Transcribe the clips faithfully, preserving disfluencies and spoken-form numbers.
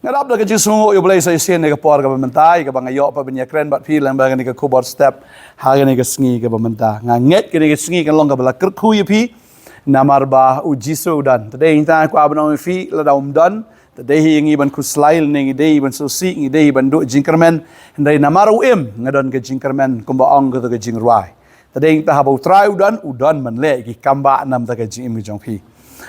Nga dap da ka jingsngew ïa U Blei sa shisien ïa ka por kaba mynta, ïa kaba nga ïoh pat ban ïakren bad phi lyngba kane ka khubor step ha kane ka sngi kaba mynta. Nga ngeit kane ka sngi kan long kaba la kyrkhu ïa phi. Namar ba U Jisu u don. Te dei ngi ta kwah ban ong ïa phi, lada um don, te dei hi ngi ban khuslai, ngi dei ban sngewsih, ngi dei ban duh jingkyrmen. Hynrei namar u im, nga don ka jingkyrmen, kumba ong kato ka jingrwai. Te dei ngi ta haba U Trai u don, u don ban leh ki kam ba namar ka jingim jong phi.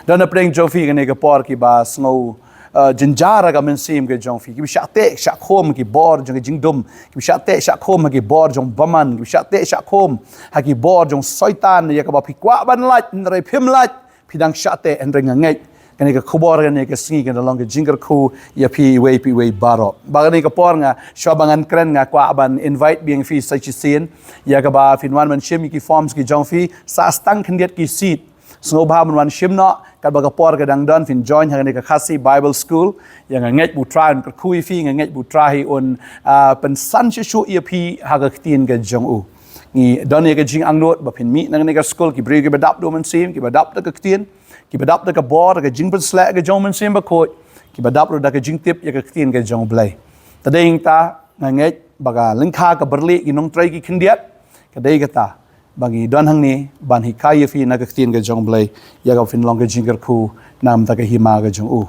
Don hapdeng jong phi kane ka por kiba sngew, eh, jynjar ha ka mynsiem ka jong phi. Kiba shah teh shah khum ha ki bor jong ka jingdum. Kiba shah teh shah khum ha ki bor jong bymman. Kiba shah teh shah khum ha ki bor jong Soitan, ïa kaba phi kwah ban lait, hynrei phim lait. Phi dang shah teh, hynrei nga ngeit kane ka khubor kane ka sngi kan long ka jingkyrkhu ïa phi iwei pa iwei baroh. Ba kane ka por nga, shuwa ba ngan kren, nga kwah ban invite biang phi sa shisien, ïa kaba phin wan ban shim ïa ki forms ki jong phi, sah sa tang khyndiat ki seat. Sngewbha ban wan shim noh, katba ka por ka dang don, phin join ha kane ka Khasi Bible School. Ïa nga ngeit ba U Trai un kyrkhu ïa phi, nga ngeit ba U Trai un, ah, pynsan shuh shuh ïa phi ha ka ktien ka jong u. Ngi don ïa ka jingangnud ba phin mih na kane ka skul, ki briew kiba dap da U Mynsiem, kiba dap da ka ktien, kiba dap da ka bor, ka jingpynsleh ka jong U Mynsiem Bakhuid, kiba dap ruh da ka jingtip ïa ka ktien ka jong U Blei. Te dei ngi ta, nga ngeit ba ka lyngkha ka byrlih ki nongtrei ki khyndiat, ka dei kata ba ngi don hangne ban hikai ïa phi na ka ktien ka jong U Blei, ïa kaba phin long ka jingkyrkhu namar ka hima ka jong u.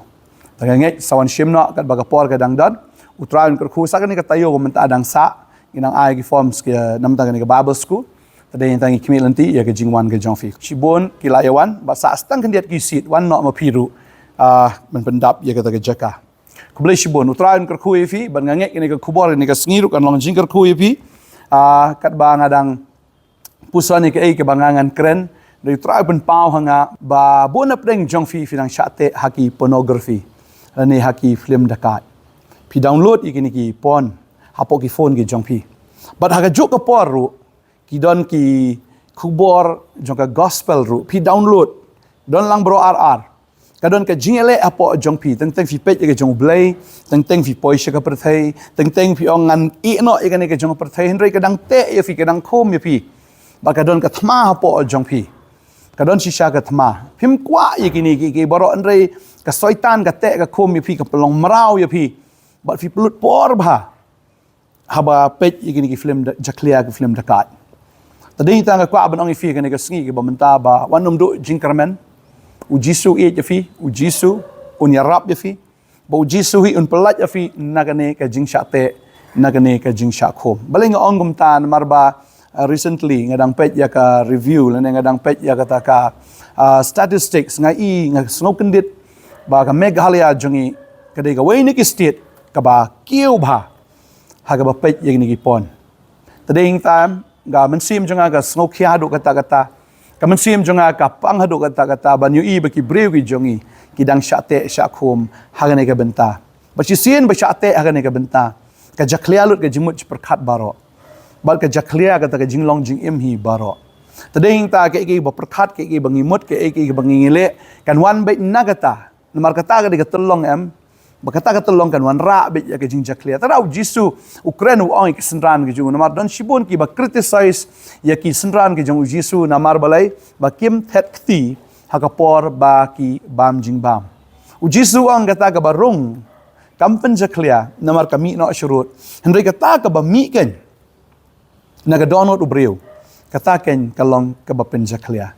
Te nga ngeit sa wan shim noh, katba ka por ka dang don, U Trai un kyrkhu. Sa kane ka taïew ba mynta dang sah, ngi nang ai ki forms ki, namar kane ka Bible School. Te dei ngi ta, ngi khmih lynti ïa ka jingwan ka jong phi. Shibun ki la ïa wan, bad sah sa tang khyndiat ki seat, wan noh ma phi ruh, ah, ban pyndap ïa kata ka jaka. Khublei shibun, U Trai un kyrkhu ïa phi, bad nga ngeit kane ka khubor, kane ka sngi ruh kan long jingkyrkhu ïa phi. Ah, katba nga dang puson ïa kaei kaba nga ngan kren, hynrei U Trai u pynpaw ha nga ba bun hapdeng jong phi phi dang shah teh ha ki pornography, lane ha ki film dakaid. Phi download ïa kine ki porn hapoh ki phone ki jong phi. Bad ha kajuh ka por ruh, ki don ki khubor jong ka gospel ruh phi download. Don lang baroh ar ar. Ka don ka jingïaleh hapoh jong phi, teng teng phi peit ïa ka jong U Blei, teng teng phi poi sha ka pyrthei, teng teng phi ong ngan ïeh noh ïa kane ka jong ka pyrthei, hynrei ka dang teh ïa phi, ka dang khum ïa phi. Bad ka don ka thma hapoh jong phi. Ka don shisha ka thma. Phim kwah ïa kine ki, ki baroh, hynrei ka Soitan ka teh ka khum ïa phi, ka pynlong mraw ïa phi. Bad phi pynlut por bha haba peit ïa kine ki film da-, jakhlia, ki film dakaid. Te dei ngi ta, nga kwah ban ong ïa phi kane ka sngi kaba mynta ba wat nym duh jingkyrmen. U Jisu u ïeit ïa phi, U Jisu un ïarap ïa phi. Ba U Jisu hi un pyllait ïa phi na kane ka jingshah teh, na kane ka jingshah khum. Balei nga ong kumta? Namar ba, uh, recently nga dang peit ïa ka review, lane nga dang peit ïa kata ka, uh, statistics, nga i, nga sngew kyndit ba ka Meghalaya jong ngi ka dei kawei na ki state kaba kiew bha ha kaba peit ïa kine ki porn. Te dei ngi ta, ka mynsiem jong nga ka sngew khia haduh katta katta. Ka mynsiem jong nga ka pang haduh katta katta ban ïohi ba ki briew ki jong ngi ki dang shah teh shah khum ha kane ka bynta. Bad shisien ba shah teh ha kane ka bynta, ka jakhlia lut ka jingmut jingpyrkhat baroh. Bad ka jakhlia kata ka jinglong jingim hi baroh. Te dei ngi ta, kaei kaei ba pyrkhat, kaei kaei ba ngi mut, kaei kaei ba ngi leh, kan wan beit na kata. Namar kata ka dei ka tyllong, em, ba kata ka tyllong kan wanrah beit ïa ka jingjakhlia. Te da U Jisu u kren, u ong ïa ki synran ki jong u, namar don shibun kiba criticize ïa ki synran ki jong U Jisu, namar balei? Ba kim thet kti ha ka por ba ki bam jingbam. U Jisu u ong kata kaba rung kam pynjakhlia, namar ka mih noh sharud. Hynrei kata kaba mih kein na ka dohnud u briew, kata kein ka long kaba pynjakhlia.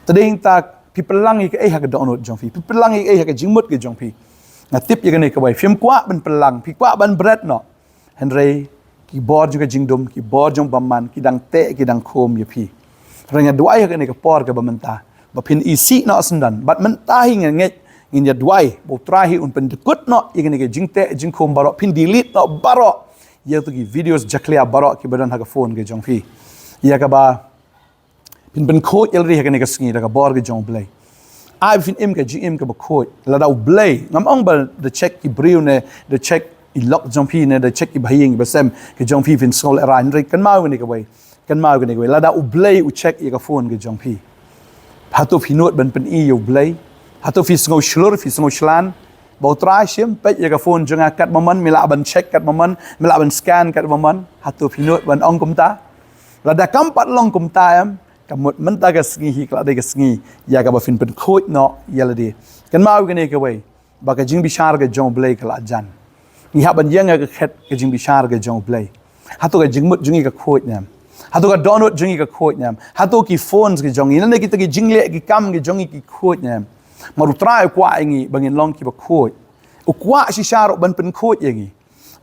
Te dei ngi ta, phi pynlang ïa kaei ha ka dohnud jong phi, phi pynlang ïa kaei ha ka jingmut ka jong phi. Nga tip ïa kane kawei, phim kwah ban pynlang, phi kwah ban bret noh. Hynrei ki bor jong ka jingdum, ki bor jong bymman, ki dang teh, ki dang khum ïa phi. Hynrei nga duwai ha kane ka por kaba mynta ba phin isih noh syndon. Bad mynta hi nga ngeit, ngin ïa duwai ba U Trai hi un pyndykut noh ïa kane ka jingteh jingkhum baroh, phin delete noh baroh ïa tu ki videos jakhlia baroh kiba don ha ka phone ka jong phi. Ïa kaba phin pynkhuid ïa lade ha kane ka sngi da ka bor ka jong U Blei. Ai ba phin im ka jingim kaba khuid. Lada U Blei, ngam ong ba da check ki briew ne da check i lok jong phi ne da check i bahaïing i basem ka jong phi, phin sngew lehraiñ. Hynrei kynmaw kane kawei. Kynmaw kane kawei, lada U Blei u check ïa ka phone ka jong phi, hato phi nud ban pyni ïa U Blei? Hato phi sngew shlur, phi sngew shlan ba U Trai, shim, peit ïa ka phone jong nga katba mon, me lah ban check katba mon, me lah ban scan katba mon? Hato phi nud ban ong kumta? Lada kam pat long kumta, em, ka mut mynta ka sngi hi ka la dei ka sngi ïa kaba phin pynkhuid noh ïa lade. Kynmaw kane kawei, ba ka jingbishar ka jong U Blei ka la jan. Ngi hap ban ïeng ha ka khet ka jingbishar ka jong U Blei. Hato ka jingmut jong ngi ka khuid ne em? Hato ka dohnud jong ngi ka khuid ne em? Hato ki phones ki jong ngi, lane kita ki jingleh ki kam ki jong ngi ki khuid ne em? Namar U Trai u kwah ïa ngi ba ngin long kiba khuid. U kwah shisha ruh ban pynkhuid ïa ngi.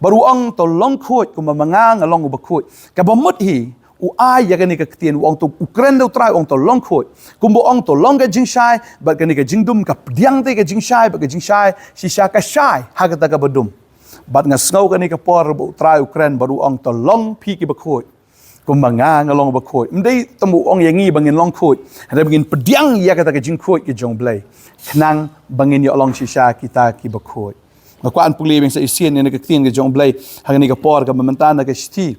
Bad u ong to long khuid kumba ma nga nga long uba khuid. Kaba mut hi, u ai ïa kane ka ktien, u ong to, u kren da U Trai, u ong to long khuid. Kumba u ong to long ka jingshai, bad kane ka jingdum ka pdiang te ka jingshai, bad ka jingshai shisha ka shai ha kata kaba dum. Bad nga sngew kane ka por ba U Trai u kren bad u ong to long phi kiba khuid. Kumba nga nga long uba khuid. Ym dei tang ba u ong ïa ngi ba ngin long khuid, hynrei ba ngin pdiang ïa kata ka jingkhuid ka jong U Blei, khnang ba ngin ïoh long shisha kita kiba khuid. Nga kwah ban pule biang sa shisien ïa kane ka ktien ka jong U Blei ha kane ka por kaba mynta na ka shithi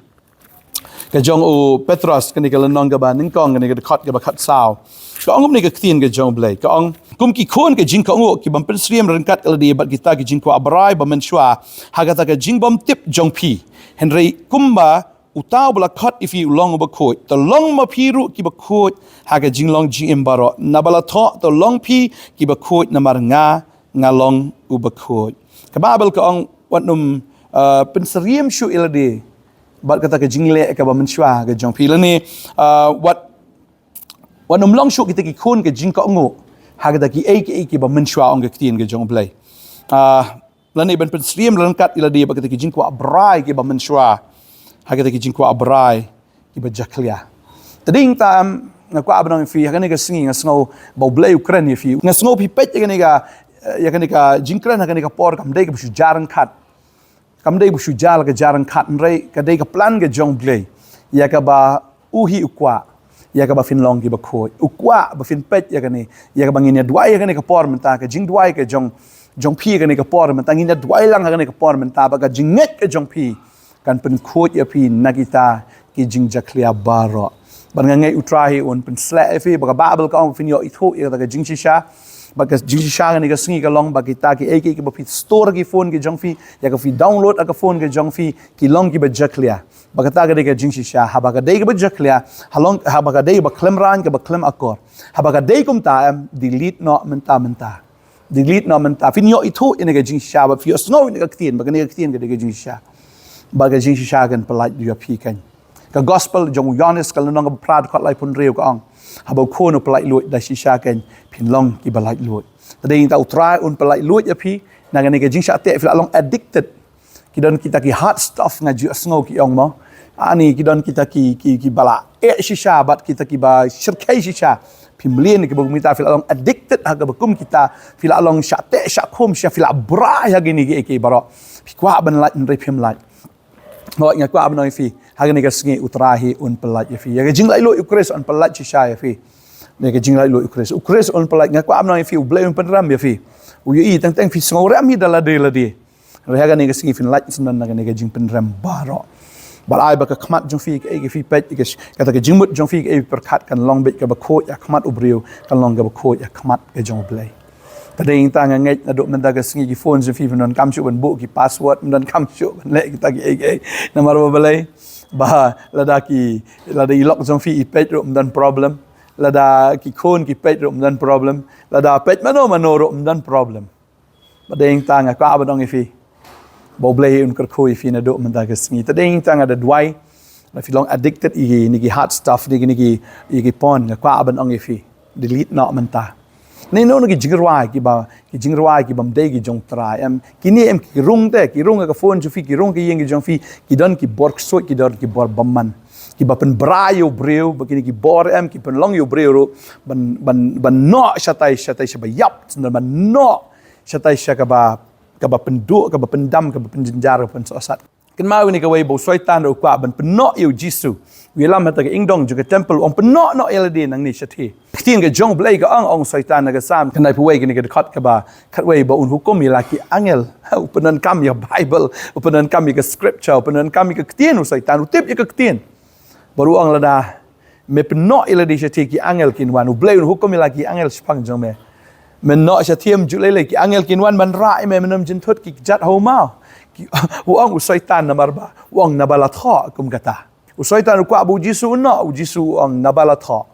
ka jong u Petros, kane ka lynnong kaba nyngkong, kane ka dkhot kaba khatsaw. Ka ong kumne ka ktien ka jong U Blei, ka ong: Kum ki khun ka jingkohnguh, ki bym pynsyriem ryngkat ïa lade bad kita ki jingkwah brai ba mynshuwa ha kata ka jingbymtip jong phi, hynrei kumba uta uba la khot ïa phi u long uba khuid, to long ma phi ruh kiba khuid ha ka jinglong jingim baroh. Naba la thoh, to long phi kiba khuid namar nga nga long uba khuid. Ka Baibl ka ong wat nym, uh, pynsyriem shuh ïa lade bad kata ka jingleh kaba mynshuwa ka jong phi, lane, uh, wat, wat nym long shuh kita ki khun ka jingkohnguh ha kita kiei kiei kiba mynshuwa, ong ka ktien ka jong U Blei. Uh, lane ban pynsyriem ryngkat ïa lade bad kita ki jingkwah brai kiba mynshuwa ha kita ki jingkwah brai kiba jakhlia. Te dei nangta, em, nga kwah ban ong ïa phi ha kane ka sngi, nga sngew ba U Blei u kren ïa phi. Nga sngew phi peit ïa kane ka, eh, ïa kane ka jingkren ha kane ka por kam dei kaba shu jar ryngkat. Kam dei ba shu jar ka jar ryngkat, hynrei ka dei ka plan ka jong U Blei ïa kaba u hi u kwah ïa kaba phin long kiba khuid. U kwah ba phin peit ïa kane, ïa kaba ngin ïa duwai ha kane ka por mynta, ka jingduwai ka jong, jong phi ha kane ka por mynta, ngin ïa duwai lang ha kane ka por mynta ba ka jingngeit ka jong phi kan pynkhuid ïa phi na kita ki jingjakhlia baroh. Bad nga ngeit U Trai hi un pynshlur ïa phi, ba ka Baibl ka ong phin ïoh ithuh ïa kata ka jingshisha. Bad ka jingshisha kane ka sngi ka long ba kita kiei kiei kiba phi store ha ki phone ki jong phi, ïa ka phi download ha ka phone ka jong phi, ki long kiba jakhlia. Ba kata ka dei ka jingshisha, haba ka dei kaba jakhlia, ha long, haba ka dei ba khlem rang kaba khlem akor, haba ka dei kumta, em, delete noh mynta mynta. Delete noh mynta. Phin ïoh ithuh ïa kane ka jingshisha, ba phi ïoh sngew ïa kane ka ktien, ba kane ka ktien ka dei ka jingshisha. Ba ka jingshisha kan pyllait ïa phi kan. Ka gospel jong u Ïoannis ka lynnong kaba phra dkhot laiphew hynriew ka ong: Haba u khun u pyllait luid da shisha kan phin long kiba lait luid. Te dei nangta U Trai un pyllait luid ïa phi na kane ka jingshah teh, phi la long addicted. Ki don kita ki hard stuff, nga ju sngew ki ong mo. Ani ki don kita ki, ki, kiba la eh shisha bad kita kiba shyrkhei shisha. Phi mlien kiba kum kita, phi la long addicted ha kaba kum kita, phi la long shah teh shah khum shisha, phi la brai ha kine kiei kiei baroh. Phi kwah ban lait hynrei phim lait. Hooid, nga kwah ban ong ïa phi ha kane ka sngi U Trai hi un pyllait ïa phi. Ïa ka jinglait luid U Khrist un pyllait shisha ïa phi. Ïa ka jinglait luid U Khrist, U Khrist un pyllait. Nga kwah ban ong ïa phi, U Blei un pynrem ïa phi. U ïohi teng teng phi sngew rem hi da lade lade. Hynrei ha kane ka sngi phin lait syndon na kane ka jingpynrem baroh. Bad ai ba ka khmat jong phi, kaei ka phi peit, ka, kata ka jingmut jong phi, kaei pyrkhat kan long beit kaba khuid ha khmat u briew, kan long kaba khuid ha khmat ka jong U Blei. Te dei nangta nga ngeit naduh mynta ka sngi ki phone jong phi phim donkam shuh ban buh ki password, phim donkam shuh ban leh kita kiei kiei. Namar ba balei? Ba lada ki, lada i lok jong phi i peit ruh ym don problem. Lada ki khun ki peit ruh ym don problem. Lada peit mano mano ruh ym don problem. Ba dei nangta nga kwah ban ong ïa phi ba U Blei un kyrkhu ïa phi naduh mynta ka sngi. Te dei nangta nga da duwai, lada phi long addicted ïa kine ki hard stuff, ïa kine ki, ïa ki porn, nga kwah ban ong ïa phi, delete noh mynta. Nangno nangno ki jingrwai kiba, ki jingrwai ki bym dei ki jong U Trai, em, kine em ki rung te, ki rung ha ka phone jong phi, ki rung ha ka ïing ki jong phi, ki don ki bor ksuid, ki don ki bor bymman. Kiba pynbra ïa u briew, ba kine ki bor em ki pynlong ïa u briew ruh ban, ban, ban noh shatai shatai shaba ïap, ban noh shatai sha kaba, kaba pynduh, kaba pyndam, kaba pynjynjar, kaba pynsohsat. Kynmaw ïa kane kawei ba u Soitan ruh u kwah ban pynnoh ïa u Jisu. U ïalam ha kata ka ingdong jong ka temple, u ong pynnoh noh ïa lade nangne shathie. Ka ktien ka jong U Blei ka ong, ong u Soitan ha ka Salm khyndai phew wei, kane ka dkhot kaba khatwei, ba un hukum ïa la ki angel. U pyndonkam ïa ka Bible, u pyndonkam ïa ka scripture, u pyndonkam ïa ka ktien, u Soitan u tip ïa ka ktien. Bad u ong lada me pynnoh ïa lade shathie ki angel kin wan. U Blei un hukum ïa la ki angel shaphang jong me. Me noh shathie ym ju lei lei, ki angel kin wan ban rah ïa me, men ym jynthut ki kjat ha u maw. Ki, u ong u Soitan namar ba u ong naba la thoh kum kata. U Soitan u kwah ba u Jisu u noh, u Jisu u ong naba la thoh.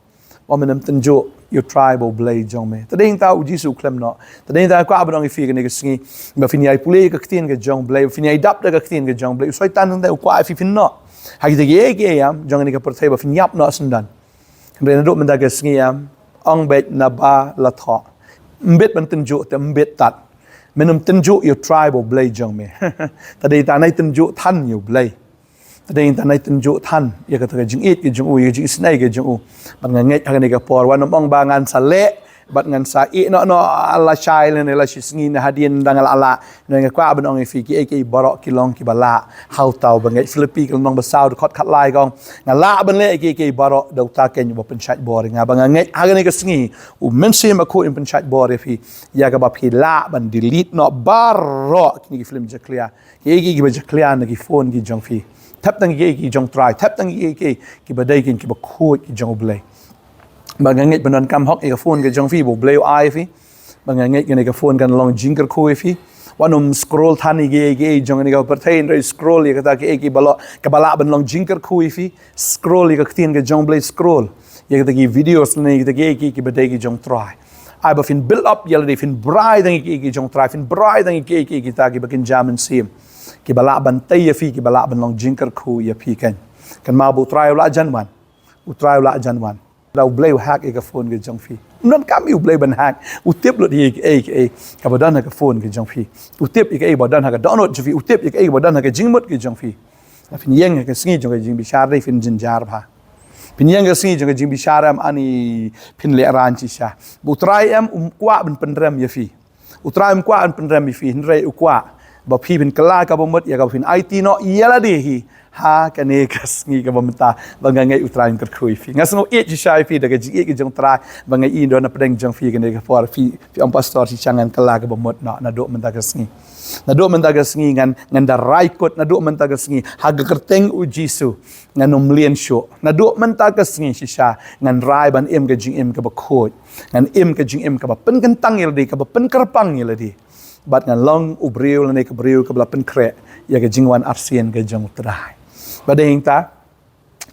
Ba men ym tynjuh ïa u Trai ba u Blei jong me. Te dei hangta u Jisu u khlem noh. Te dei hangta nga kwah ban ong ïa phi kane ka sngi, ba phin ïai pule ïa ka ktien ka jong u Blei, ba phin ïai dap da ka ktien ka jong u Blei, u Soitan hangta u kwah ïa phi phin noh. Ha kita kiei kiei ïam jong kane ka pyrthei ba phin ïap noh syndon. Hynrei naduh mynta ka sngi ïam, ong beit naba la thoh. Ym bit ban tynjuh te ym bit tad. Men ym tynjuh ïa u Trai ba u Blei jong me. Te dei hangta nai tynjuh than ïa u Blei. Te dei hangta nai tynjuh than ïa kata ka jingïeit ka jong u, ïa ka jingisynei ka jong u. Bad nga ngeit ha kane ka por, wat nym ong ba ngan sa leh bad ngan sa ïeh noh noh, la shai lane la shi sngi ne hadien dang la lah. Nga kwah ban ong ïa phi, kiei kiei baroh ki long kiba lah ha uta uba ngeit. Philippi ka lynnong ba saw dkhot khatlai ka ong, nga lah ban leh kiei kiei baroh da uta keiñ uba pynshait bor ïa nga. Bad nga ngeit ha kane ka sngi u Mynsiem Bakhuid un pynshait bor ïa phi, ïa kaba phi lah ban delete noh baroh kine ki film jakhlia, kiei kiei kiba jakhlia na ki phone ki jong phi. Thep tang kiei kiei ki jong u Trai, thep tang kiei kiei kiba dei keiñ kiba khuid ki jong u Blei. Bad nga ngeit ban donkam hok ïa ka phone ka jong phi ba u Blei u ai ïa phi. Bad nga ngeit kane ka phone kan long jingkyrkhu ïa phi. Wat nym scroll than ïa kiei kiei jong kane ka pyrthei, hynrei scroll ïa kata kiei kiei ba lah, kaba lah ban long jingkyrkhu ïa phi. Scroll ïa ka ktien ka jong u Blei, scroll ïa kata ki videos ne ïa kata kiei kiei kiba dei ki jong u Trai. Ai ba phin build up ïa lade, phin brai tang ïa kiei kiei ki jong u Trai, phin brai tang ïa kiei kiei kita kiba kynja mynsiem, kiba lah ban tei ïa phi, kiba lah ban long jingkyrkhu ïa phi keiñ. Kynmaw ba u Trai u la jan wan. U Trai u la jan wan. Lada u Blei u hack ïa ka phone ka jong phi, ym donkam ïa u Blei ban hack. U tip lut ïa kiei kiei kaba don ha ka phone ka jong phi. U tip ïa kiei ba don ha ka dohnud jong phi. U tip ïa kiei ba don ha ka jingmut ka jong phi. Lada phin ïeng ha ka sngi jong ka jingbishar, dei phin jynjar bha. Phin ïeng ha ka sngi jong ka jingbishar em, ani phin lehraiñ shisha. Ba u Trai em um kwah ban pynrem ïa phi. U Trai um kwah ban pynrem ïa phi, hynrei u kwah ba phi phin kylla kaba mut ïa kaba phin aiti noh ïa lade hi ha kane ka sngi kaba mynta. Bad nga ngeit u Trai un kyrkhu ïa phi. Nga sngew ïeit shisha ïa phi da ka jingïeit ka jong u Trai. Bad nga i don na pdeng jong phi kane ka por, phi, phi ong, Pastor, shisha ngan kylla kaba mut noh naduh mynta ka sngi. Naduh mynta ka sngi ngan, ngan da rai kut, naduh mynta ka sngi ha ka kyrteng u Jisu ngan ym lien shuh. Naduh mynta ka sngi shisha ngan rai ban im ka jingim kaba khuid. Ngan im ka jingim kaba pynkyntang ïa lade, kaba pynkyrpang ïa lade. Bad ngan long u briew lane ka briew kaba la pynkhreh ïa ka jingwan arsien ka jong u Trai. Bad dei hangta,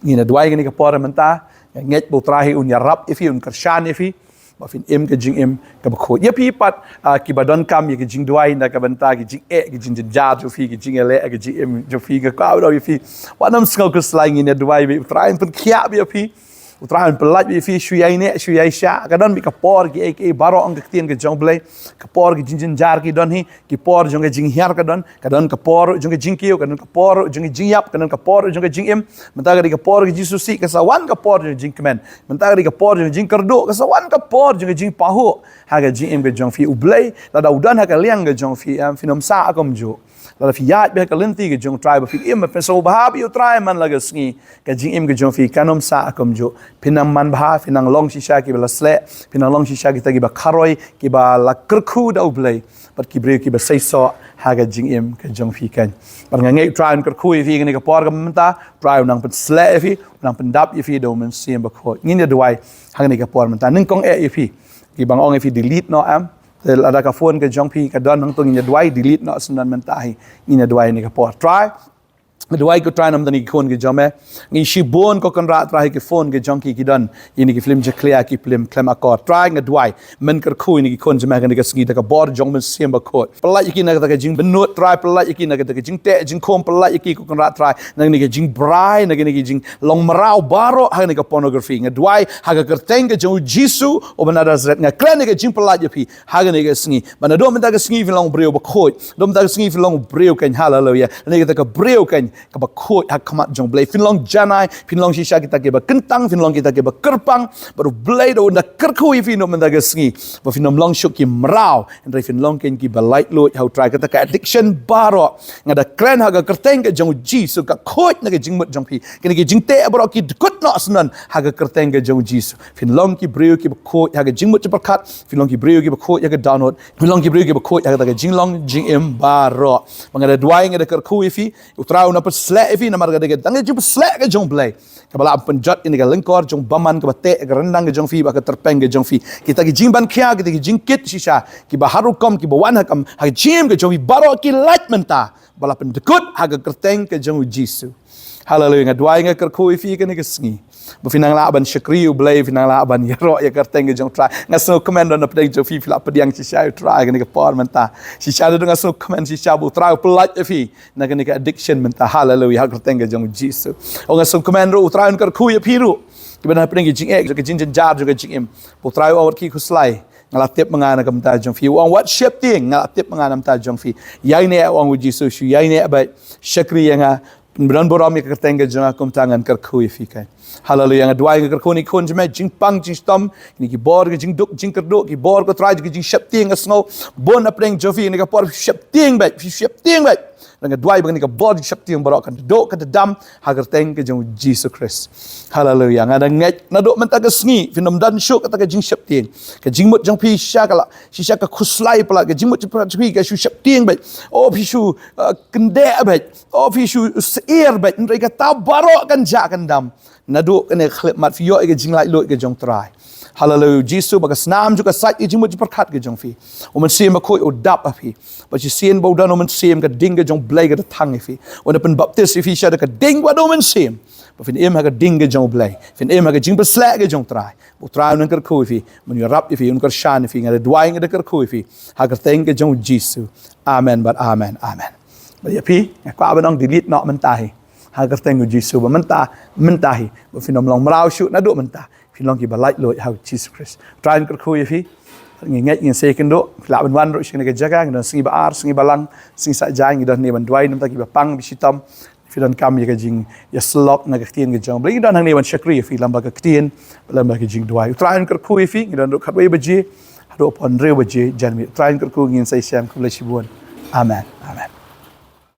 ngin ïa duwai kane ka por mynta. Nga ngeit ba u Trai hi un ïarap ïa phi, un kyrshan ïa phi ba phin im ka jingim kaba khuid. Ïa phi pat, ah, kiba donkam ïa ka jingduwai na ka bynta ka jingeh, ka jingjynjar jong phi, ka jingïaleh, ka jingim jong phi, nga kwah ban ong ïa phi, wat nym sngew khuslai, ngin ïa duwai ba u Trai un pynkhiah ïa phi. U Trai un pyllait ïa phi, shu ïai neh, shu ïai shah. Ka don beit ka por kiei kiei baroh, ong ka ktien ka jong u Blei, ka por ka jingjynjar ki don hi, ki por jong ka jinghiar ka don, ka don ka por jong ka jingkiew, ka don ka por jong ka jingïap, ka don ka por jong ka jingim. Mynta ka dei ka por ka jingsngewsih, ka sa wan ka por jong ka jingkmen. Mynta ka dei ka por jong ka jingkyrduh, ka sa wan ka por jong ka jingpahuh ha ka jingim ka jong phi. U Blei lada u don ha ka liang ka jong phi, em, phin ym sah kumjuh. Lada phi ïaid beit ha ka lynti ka jong u Trai ba phin im, ba phin sngewbha beit ïa u Trai man la ka sngi, ka jingim ka jong phi kan ym sah kumjuh. Phin nang manbha, phin nang long shisha kiba la sleh, phin nang long shisha kita kiba kharoi, kiba la kyrkhu da u Blei, bad ki briew kiba seisoh ha ka jingim ka jong phi keiñ. Bad nga ngeit u Trai un kyrkhu ïa phi kane ka por ka mynta. U Trai u nang pynsleh ïa phi, u nang pyndap ïa phi da u Mynsiem Bakhuid. Ngin ïa duwai ha kane ka por mynta. Nyngkong eh ïa phi, kiba nga ong ïa phi delete noh, em. Te lada ka phone ka jong phi ka don hangto, ngin ïa duwai delete noh syndon mynta hi. Ngin ïa duwai ha kane ka por. Trai, nga duwai ko Trai namar kine ki khun ki jong me. Ngi shibun ko Kynrad Trai, ha ki phone ki jong ki ki don ïa kine ki film jakhlia, ki film khlem akor. Trai nga duwai men kyrkhu ïa kine ki khun jong me ha kane ka sngi da ka bor jong u Mynsiem Bakhuid. Pyllait ïa ki na kata ka jingbynud Trai, pyllait ïa ki na kata ka jingteh jingkhum, pyllait ïa ki ko Kynrad Trai na kane ka jingbrai, na kane ka jinglong mraw baroh ha kane ka pornography. Nga duwai ha ka kyrteng ka jong u Jisu uba na Nasaret, nga kren ïa ka jingpyllait ïa phi ha kane ka sngi. Ba naduh mynta ka sngi phin long u briew bakhuid. Naduh mynta ka sngi phin long u briew keiñ, haleluya, lane kata ka briew keiñ kaba khuid ha khmat jong u Blei. Phin long janai, phin long shisha kita kiba kyntang, phin long kita kiba kyrpang. Bad u Blei da un da kyrkhu ïa phi naduh mynta ka sngi ba phin ym long shuh ki mraw, hynrei phin long keiñ kiba laitluid ha u Trai. Kata ka addiction baroh nga da kren ha ka kyrteng ka jong u Jisu, ka khuid na ka jingmut jong phi. Kine ki jingteh baroh ki dkut noh syndon ha ka kyrteng ka jong u Jisu. Phin long ki briew kiba khuid ha ka jingmut jingpyrkhat, phin long ki briew kiba khuid ha ka dohnud, phin long ki briew kiba khuid ha kata ka jinglong jingim baroh. Ba nga da duwai, nga da kyrkhu ïa phi, u Trai u nang pynsleh ïa phi namar ka dei ka dang ka jingpynsleh ka jong u Blei kaba la pynjot ïa kane ka lyngkor jong u bymman kaba teh ka ryndang ka jong phi bad ka tyrpeng ka jong phi. Kita ki jingbankhia, kita ki jingkit shisha kiba har rukom kiba wan ha ka, ha ka jingim ka jong phi baroh ki lait mynta ba la pyndkut ha ka kyrteng ka jong u Jisu. Haleluya, nga duwai, nga kyrkhu ïa phi kane ka sngi. Ba phi nang lah ban shakri ïa U Blei, phi nang lah ban ïaroh ïa ka kyrteng ka jong U Trai. Nga sngewkmen don na pdeng jong phi, phi la pdiang shisha ïa U Trai ha kane ka por mynta. Shisha naduh nga sngewkmen shisha ba U Trai u pyllait ïa phi na kane ka addiction mynta. Haleluia, ha ka kyrteng ka jong U Jisu. Nga sngewkmen ruh U Trai un kyrkhu ïa phi ruh kiba na pdeng ka jingeh, ka jingjynjar jong ka jingim. Ba U Trai u ong wat ki khuslai, nga la tip ma nga na ka bynta jong phi. U ong wat sheptieng, nga la tip ma nga na ka bynta jong phi. Ïaineh, u ong U Jisu, shu ïaineh beit, shakri ïa nga, don burom ïa ka kyrteng ka jong nga, kumta ngan kyrkhu ïa phi. Ka Haleluia, nga duwai, nga kyrkhu ïa kine ki khun jong me, jingpang jingshitom, kine ki bor ki jingduk jingkyrduh, ki bor ko Trai ki jingsheptieng, nga sngew bun na pdeng jong phi ha kane ka por. Sheptieng beit, sheptieng beit. Nga duwai ba kane ka bor jingsheptieng baroh kan duh, kan dam ha ka kyrteng ka jong U Jisu Khrist. Haleluia. Nga da ngeit naduh mynta ka sngi phin ym don shuh kata ka jingsheptieng. Ka jingmut jong phi shisha ka la, shisha ka khuslai palat, ka jingmut jong phi ka shu sheptieng beit. O phi shu, uh, kyndeh beit. O phi shu syier beit. Hynrei kata baroh kan jah kan dam naduh kane ka khyllipmat phi ïoh ïa ka jinglaitluid ka jong U Trai. Haleluia. U Jisu ba ka snam jong ka sait, ka jingmut jingpyrkhat ka jong phi. U Mynsiem Bakhuid u dap ha phi. Ba shisien ba u don U Mynsiem, ka ding ka jong U Blei ka da thang ha phi. U da pynbaptis ïa phi sha da ka ding bad U Mynsiem. Ba phin im ha ka ding ka jong U Blei, phin im ha ka jingpynshlur ka jong U Trai. Ba U Trai un kyrkhu ïa phi, un ïarap ïa phi, un kyrshan ïa phi. Nga da duwai, nga da kyrkhu ïa phi ha ka kyrteng ka jong U Jisu. Amen bad amen. Amen. Bad ïa phi nga kwah ban ong, delete noh mynta hi ha ka kyrteng U Jisu. Ba mynta, mynta hi ba phin ym long mraw shuh naduh mynta. Phin long kiba laitluid ha U Jisu Khrist. U Trai un kyrkhu ïa phi. Ngi ngeit ngin sa ïakynduh, phi lah ban wan ruh sha kane ka jaka. Ngi don sngi ba ar, sngi ba lang, sngi Saitjaiñ, ngi don hangne ban duwai na ka bynta kiba pang ba shitom. Phi donkam ïa ka jingïasyllok na ka ktien ka jong U Blei, ngi don hangne ban shakri ïa phi lyngba ka ktien, lyngba ka jingduwai. U Trai un kyrkhu ïa phi. Ngi don ruh khatwei baje haduh pon hynriew baje janmiet. U Trai un kyrkhu, ngin sa ïashem. Khublei shibun. Amen. Amen.